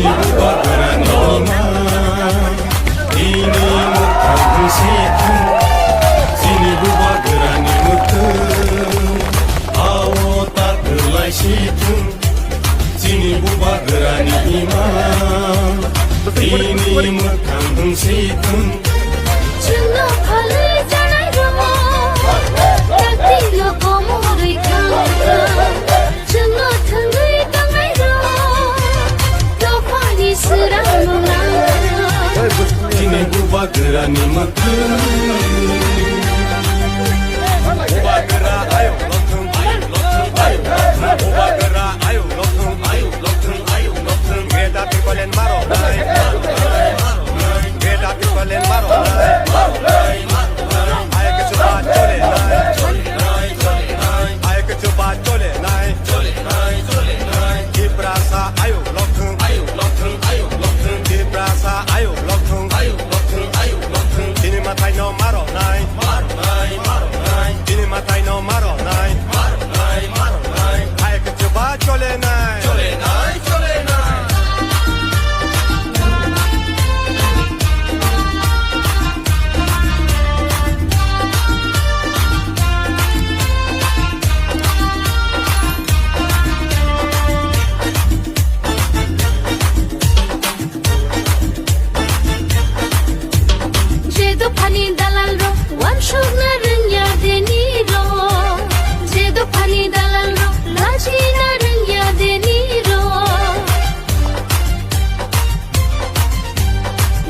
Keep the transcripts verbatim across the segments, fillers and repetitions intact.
Bubagrani ima, ini mwkhang se thung, chini bubagrani mwkhang, ao ta kwlai se thung, chini bubagrani ima, ini mwkhang se thung. Chwngno phalwi chanai rwo, taktino komorwi thang thang. Chwngno thwngwi tongnairok, dophani swrangno nang. Chini bubagrani mwkhang. Bubagra ayuk lothung, ayuk lothung, ayuk lothung. Bubagra ayuk lothung, ayuk lothung, ayuk lothung. Greater Tipraland maro nai, maro nai, maro nai. Greater Tipraland maro nai, maro nai, maro nai. Ayuk chuba chole nai, chole nai, chole nai. Ayuk chuba chole nai, chole nai, chole nai. Tiprasa ayuk lothung, ayuk lothung, ayuk lothung. Tiprasa ayuk lothung, ayuk lothung, ayuk lothung. Chini mwtaino maro nai, maro nai, maro nai. Chini mwtaino maro nai, maro nai, maro nai. Ayuk chuba chole nai, chole nai, chole nai. Je dophani dalal rok, wansukna rwngya deni rok. Je dophani dalal rok, lachina rwngya deni rok.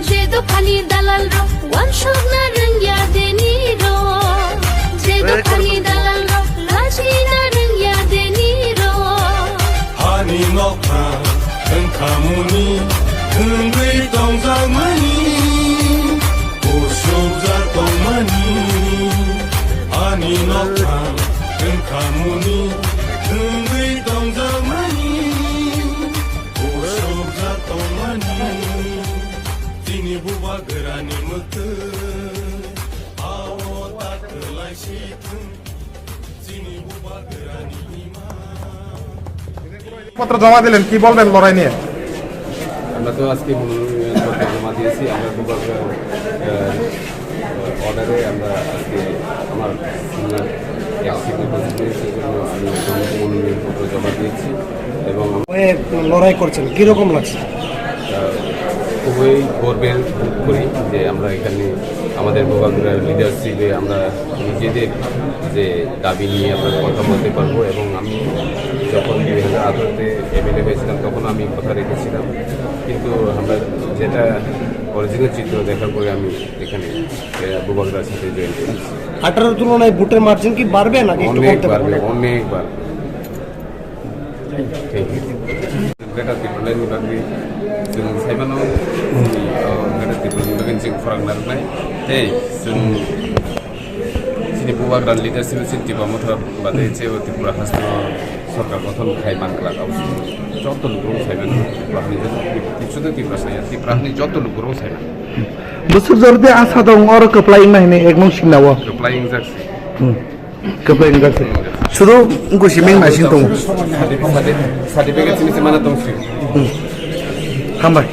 Je dophani dalal rok, wansukna rwngya deni rok. Je dophani dalal rok, lachina rwngya deni rok. Hani nokha wngkhamuni, wngwi tongjakmani, usukjak tongmani. Hani nokha wngkhamuni, wngwi tongjakmani. Usukjak tongmani, chini bubagrani mwkhang, ao ta kwlai se thung, chini bubagrani ima. পত্র জমা দিলেন, কি বলবেন লড়াই নিয়ে? আমরা তো আজকে মনোনয়ন পত্র জমা দিয়েছি। আমরা দুবার, আহ, অর্ডারে আমরা আজকে আমার সিনিয়র এক্সিকিউটিভ প্রেসিডেন্ট হিসেবে আমি মনোনয়ন পত্র জমা দিয়েছি এবং আম- হয়ে লড়াই করছেন, কিরকম লাগছে? আহ, খুবই গর্বের বোধ করি যে আমরা এখানে আমাদের বুবাগ্রার লিডারশিপে আমরা নিজেদের যে দাবি নিয়ে আমরা কথা বলতে পারবো এবং আমি যখন দুই হাজার আঠারোতে এমএলএ হয়েছিলাম তখন আমি কথা রেখেছিলাম, কিন্তু আমরা যেটা অরিজিনাল চিত্র দেখার পরে আমি এখানে, এ, বুবাগ্রার সাথে জয়েন করেছি। আঠারোর তুলনায় ভোটের মার্জিন কি বাড়বে নাকি একটু অনেক কমতে পারে? বাড়বে, অনেক বাড়বে। Thank you. Greater Tipraland ni bagwi chwng saimano, uh, Greater Tipraland ni bagwi chwng khorang narwknai. Tei chwng chini bubagrani leadership chini Tipra Motha bade chebo Tripura haste sorkar gothon khai mankha. Abo joto lukurok saimano, Tripura hani joto, Tripura, Tripura saya, Tripura hani joto lukurok saimano. Bwswk jordi asa dong oro kwplai wngna hinwi ekmung singna o. Kwplai wngjak se. Hmm. Kwplai wngjak se. Sudu wngkha simi naising tongo. Certificate simi se mana tong sio. Hmm. Hambai.